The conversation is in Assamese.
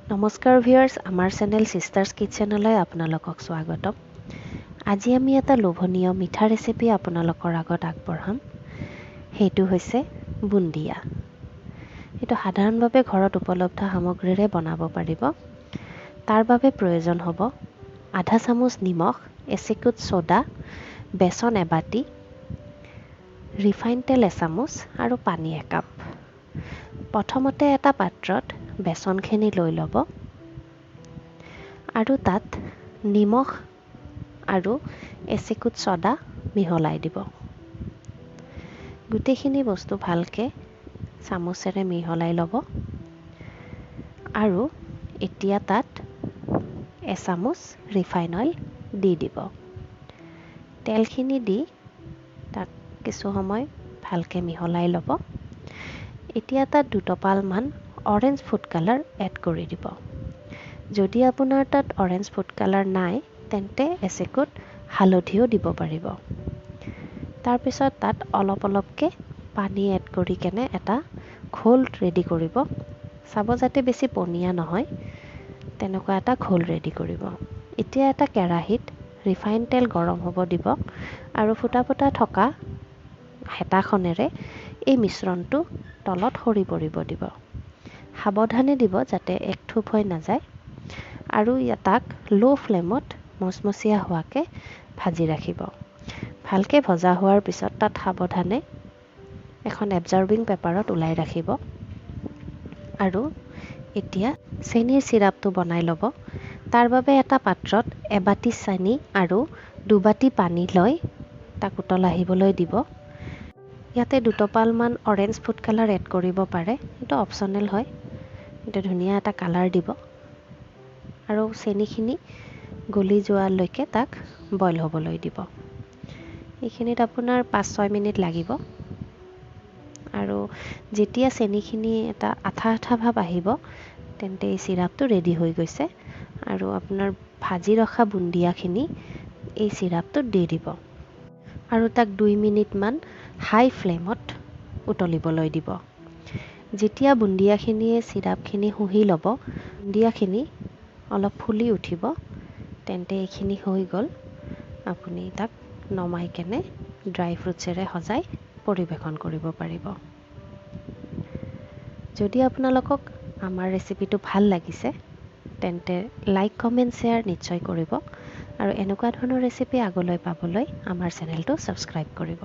নমস্কাৰ ভিউয়াৰ্স, আমাৰ চেনেল চিষ্টাৰ্ছ কিচেনলৈ আপোনালোকক স্বাগতম। আজি আমি এটা লোভনীয় মিঠা ৰেচিপি আপোনালোকৰ আগত আগবঢ়াম। সেইটো হৈছে বুন্দিয়া। এইটো সাধাৰণভাৱে ঘৰত উপলব্ধ সামগ্ৰীৰে বনাব পাৰিব। তাৰ বাবে প্ৰয়োজন হ'ব আধা চামুচ নিমখ, এচিকুট ছ'ডা, বেচন এবাটি, ৰিফাইন তেল এচামুচ আৰু পানী একাপ। প্ৰথমতে এটা পাত্ৰত বেচনখিনি লৈ ল'ব আৰু তাত নিমখ আৰু এচিকুট ছ'ডা মিহলাই দিব। গোটেইখিনি বস্তু ভালকৈ চামুচেৰে মিহলাই ল'ব আৰু এতিয়া তাত এচামুচ ৰিফাইন অইল দি দিব। তেলখিনি দি তাক কিছু সময় ভালকৈ মিহলাই ল'ব। এতিয়া তাত দুটোপালমান অৰেঞ্জ ফুড কালাৰ এড কৰি দিব। যদি আপোনাৰ তাত অৰেঞ্জ ফুড কালাৰ নাই, তেন্তে এচিকুট হালধিও দিব পাৰিব। তাৰপিছত তাত অলপ অলপকৈ পানী এড কৰি কেনে এটা ঘোল ৰেডি কৰিব। চাব যাতে বেছি পনীয়া নহয়, তেনেকুৱা এটা ঘোল ৰেডি কৰিব। এতিয়া এটা কেৰাহীত ৰিফাইন তেল গৰম হ'ব দিব আৰু ফুটা ফুটা থকা হেতাখনেৰে এই মিশ্ৰণটো তলত সৰি পৰিব দিব। সাৱধানে দিব যাতে একথোপ হৈ নাযায় আৰু তাক ল' ফ্লেমত মচমচীয়া হোৱাকৈ ভাজি ৰাখিব। ভালকৈ ভজা হোৱাৰ পিছত তাত সাৱধানে এখন এবজৰ্বিং পেপাৰত ওলাই ৰাখিব আৰু এতিয়া চেনিৰ চিৰাপটো বনাই ল'ব। তাৰ বাবে এটা পাত্ৰত এবাটি চেনি আৰু দুবাটি পানী লৈ তাক উতল আহিবলৈ দিব। ইয়াতে দুটোপালমান অৰেঞ্জ ফুড কালাৰ এড কৰিব পাৰে, এইটো অপশ্যনেল হয়। এইটো ধুনীয়া এটা কালাৰ দিব আৰু চেনিখিনি গলি যোৱালৈকে তাক বইল হ'বলৈ দিব। এইখিনিত আপোনাৰ 5-6 মিনিট লাগিব। আৰু যেতিয়া চেনিখিনি এটা আঠা আঠা ভাৱ আহিব, তেন্তে এই চিৰাপটো ৰেডি হৈ গৈছে। আৰু আপোনাৰ ভাজি ৰখা বুন্দিয়াখিনি এই চিৰাপটোত দি দিব আৰু তাক 2 মিনিটমান হাই ফ্লেমত উতলিবলৈ দিব। যেতিয়া বুন্দিয়াখিনিয়ে চিৰাপখিনি শুহি ল'ব, বুন্দিয়াখিনি অলপ ফুলি উঠিব, তেন্তে এইখিনি হৈ গ'ল। আপুনি তাক নমাই কেনে ড্ৰাই ফ্ৰুটছেৰে সজাই পৰিৱেশন কৰিব পাৰিব। যদি আপোনালোকক আমাৰ ৰেচিপিটো ভাল লাগিছে, তেন্তে লাইক, কমেণ্ট, শ্বেয়াৰ নিশ্চয় কৰিব আৰু এনেকুৱা ধৰণৰ ৰেচিপি আগলৈ পাবলৈ আমাৰ চেনেলটো ছাবস্ক্ৰাইব কৰিব।